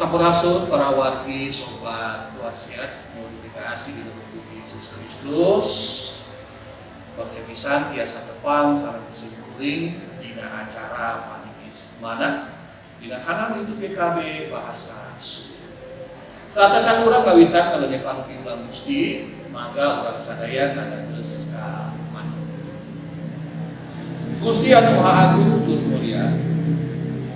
Sampurasun para wargi sobat wasiat nu dipikaasih di Gusti Yesus Kristus. Bagja pisan tiasa tepang sareng simkuring dina acara Paningis Manah dina kanal YouTube GKB Bahasa Sunda. Saat urang ngawitan ngalenyepan piwulang Gusti, mangga urang sadaya ngadageus ka manah. Gusti anu Maha Agung tur mulia,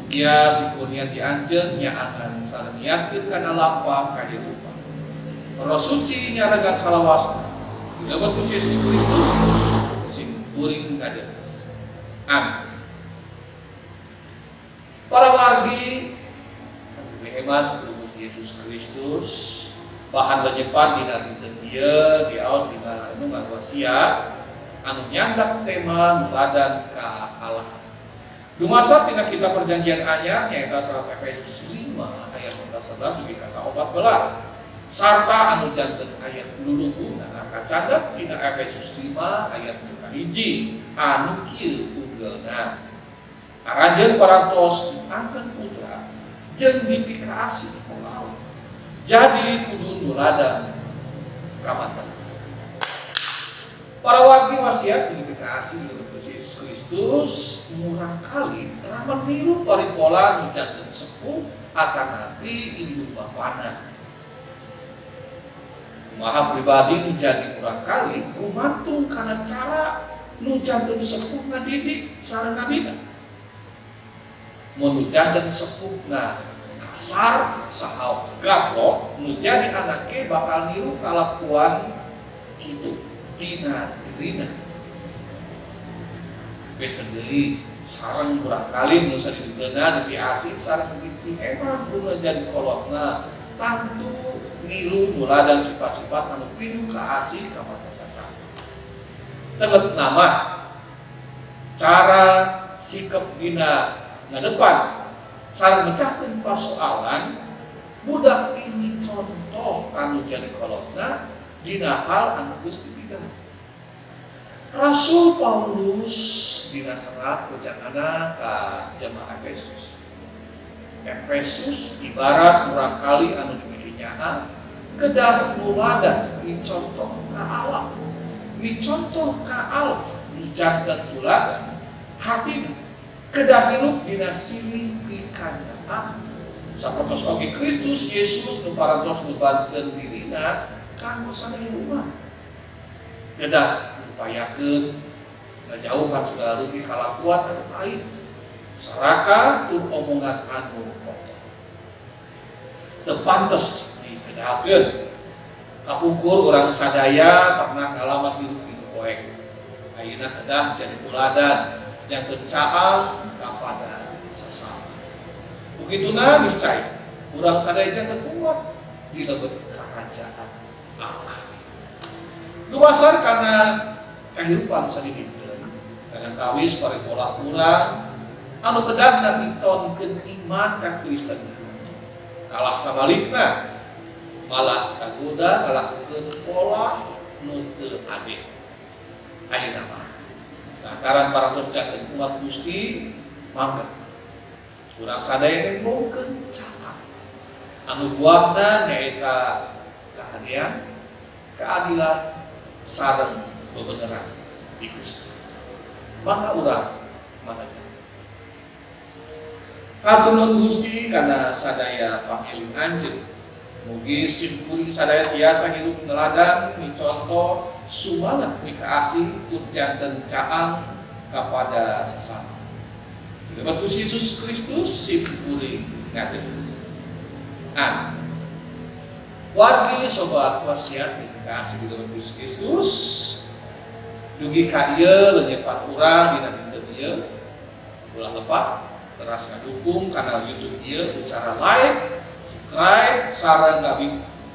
mugia sih kurnia ti Anjeun nyaangan sareng niatkeun kana lampah kahirupan. Roh Suci nyarengan salawasna. Dilebet Gusti Yesus Kristus, sim kuring ngadeus. Amin. Para wargi anu dihemat ku Gusti Yesus Kristus, bahan lenyepan dina dinten ieu diaos dina renungan wasiat anu nyandak tema nuladan ka Allah. Dumasar tina kitab Perjanjian Anyar, nyaeta surat Efesus 5 ayat 11 dugi ka 14, sarta anu janten ayat lulunguna kacandak tina Efesus 5 ayat nu kahiji anu kieu unggelna: "Aranjeun parantos diangken putra jeung dipikaasih ku Allah, jadi kudu nuladan ka manten." Para wargi wasiat dipikaasih di Yesus Kristus, murangkali lamun niru paripola nu janten sepuh atanapi indung bapana. Kumaha pribadi nu jadi murangkali gumantung kana cara nu janten sepuh ngadidik sareng ngabina. Mun nu janten sepuhna kasar saha gaplok, nu jadi anak ge bakal niru kalakuan kitu dina dirina. Benten deui sareng murangkali nu sadiditeuna dipiasih sareng dipihemat ku nu jadi kolotna, tangtu niru nuladan sifat-sifat anu pinuh kaasih ka sasama. Tengetna mah cara sikap dina ngadepan sareng mecahkeun pasoalan, budak ini contoh kanu jadi kolotna dina hal anu geus dipigawe. Rasul Paulus dina serat wejanganna ka jemaah Efesus. Efesus ibarat murangkali anu dipikinyaah kedah nuladan micontoh ka Allah. Micontoh ka Allah nu janten tuladan hartina kedah hirup dina silih pikanyaah sapertos oge Kristus Yesus nu parantos ngurbankeun dirina kanggo sadaya umat. Kedah ngupayakeun ngajauhan segala rupi kalakuan anu lain, saraka tur omongan anu kotor, teu pantes dikedalkeun. Kapungkur urang sadaya pernah ngalaman hirup di poek. Ayeuna kedah jadi tuladan janten caang kapada sasama. Begituna niscaya urang sadaya janten umat di lebet kerajaan Allah. Dumasar kana kehidupan sadidinten, kadang kawis paripola urang anu kedah mitonkeun iman ka Kristenan kalah sabalikna, malah kagoda ngalakukeun pola nu teu adil. Ayeuna mah lantaran parantos janten umat Gusti, mangga urang sadaya nembongkeun caang anu buahna nyaeta kahadean, keadilan, sareng bebeneran di Gusti. Maka urang mananya. Hatur nuhun Gusti kana sadaya pangeling Anjeun. Mugi simkuring sadaya tiasa hirup neladan micontoh sumanget mikaasih tur janten caang kepada sesama. Lewat Gusti Yesus Kristus simkuring ngadeus. Amin. Wargi sobat wasiat dikasih di dalam Gusti Yesus, dugi ka ieu lenyepan urang dina dinten ieu. Ulah lepat teras ngadukung kanal YouTube ieu cara like, subscribe, sareng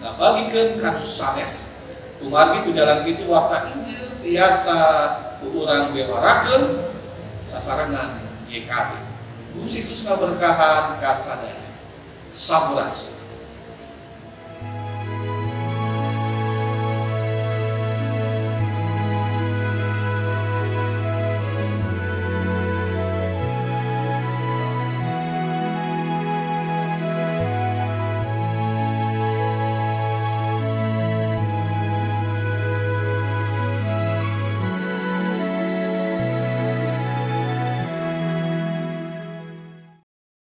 ngabagikeun ka nu sanes. Kumargi ku jalan kitu warta Injil tiasa ku urang bewarakeun sasarengan YKB. Gusti Yesus ngaberkahan ka sadaya. Sampurasun.